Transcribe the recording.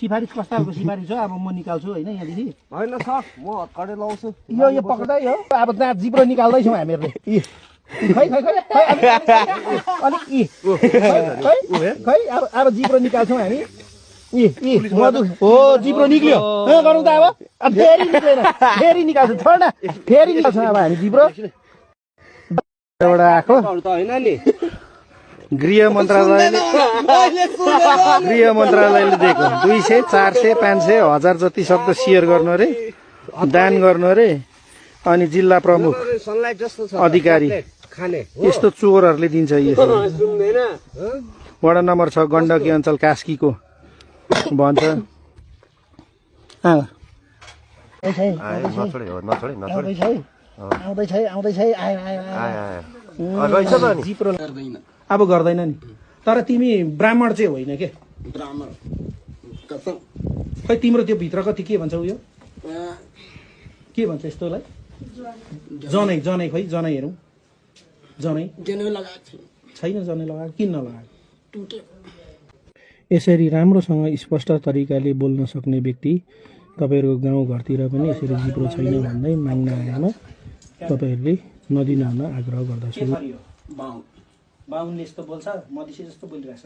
सिफारिस कस्तो खालको सिफारिस हो अब म निकाल्छु होइन यहाँदेखि होइन सर म हत्कडे लाउँछु यो पक्दै हो अब जहाँ जिब्रो निकाल्दैछौँ हामीहरूले खै खै खै अलिक खै अब जिब्रो निकाल्छौँ हामी हो जिब्रो निक्ल्यो गरौँ त अब फेरि निक्लेन फेरि निकाल्छौँ छोड न फेरि निकाल्छौँ अब हामी जिब्रो एउटा आएको होइन नि गृह मन्त्रालयले दिएको 200 400 500 1000 जति सक्दो सेयर गर्नु अरे दान गर्नु अरे अनि जिल्ला प्रमुख अधिकारी यस्तो चोरहरूले दिन्छ वडा नम्बर 6 गण्डकी अञ्चल कास्कीको भन्छ अब गर्दैन नि तर तिमी ब्राह्मण चाहिँ होइन के खै तिम्रो त्यो भित्र कति के भन्छ उयो के भन्छ यस्तोलाई जनै जनै खै जनै हेरौँ जनै छैन जनै लगाएको किन नलगाएको यसरी राम्रोसँग स्पष्ट तरिकाले बोल्न सक्ने व्यक्ति तपाईँहरूको गाउँघरतिर पनि यसरी जिब्रो छैन भन्दै माग्न आएमा तपाईँहरूले नदिन हुन आग्रह गर्दछु बाहुनले यस्तो बोल्छ मधेसी जस्तो बोलिरहेछ